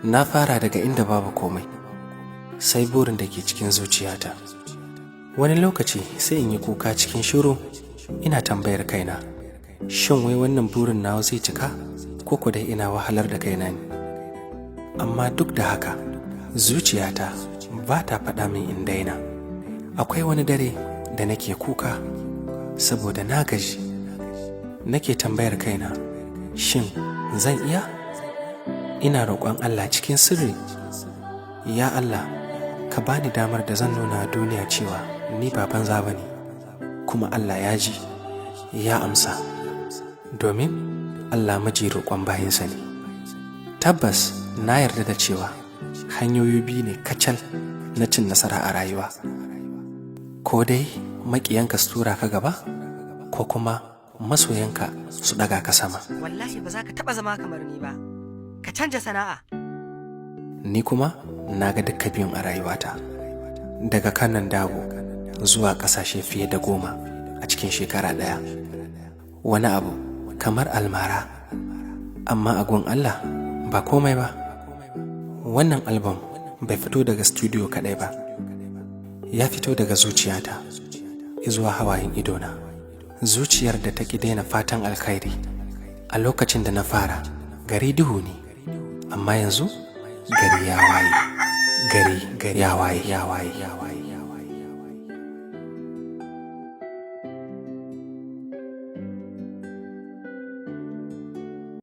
Na fara daga inda babu komai, sai burin da ke cikin zuciyata. Wani lokaci sai in yi kuka cikin shiru, ina tambayar kaina, shin wai wannan burin nawa zai cika ko ko dai ina wahalar da kaina ne? Amma duk da haka, zuciyata ba ta faɗa min in daina. Akwai wani dare da nake kuka saboda na gaji. Nake tambayar kaina, shin zan iya? Ina roƙon Allah cikin sirri, ya Allah, ka bani damar da zan nuna wa duniya cewa ni ba banza ba ne. Kuma Allah ya ji, ya amsa, domin Allah maji roƙon bayinsa ne. Tabbas na yarda da cewa hanyoyi biyu ne kacal na cin nasara a rayuwa. Ko dai maƙiyanka su tura ka gaba, ko kuma masoyanka su ɗaga ka sama. Wallahi ba za ka taɓa zama kamar ni ba. Ka canja sana'a. Ni kuma na ga dukka biyun a rayuwata. Daga Kanon Dabo zuwa ƙasashe fiye da 10 a cikin shekara ɗaya. Wani abu kamar almara, amma a gun Allah ba komai ba. Wannan album bai fito daga studio kaɗai ba, ya fito daga zuciyata zuwa hawayen idona. Zuciyar da ta ƙi daina fatan alkhairi. A lokacin da na fara, gari duhu ne, amma yanzu gari ya waye, gari ya waye, ya waye, ya waye.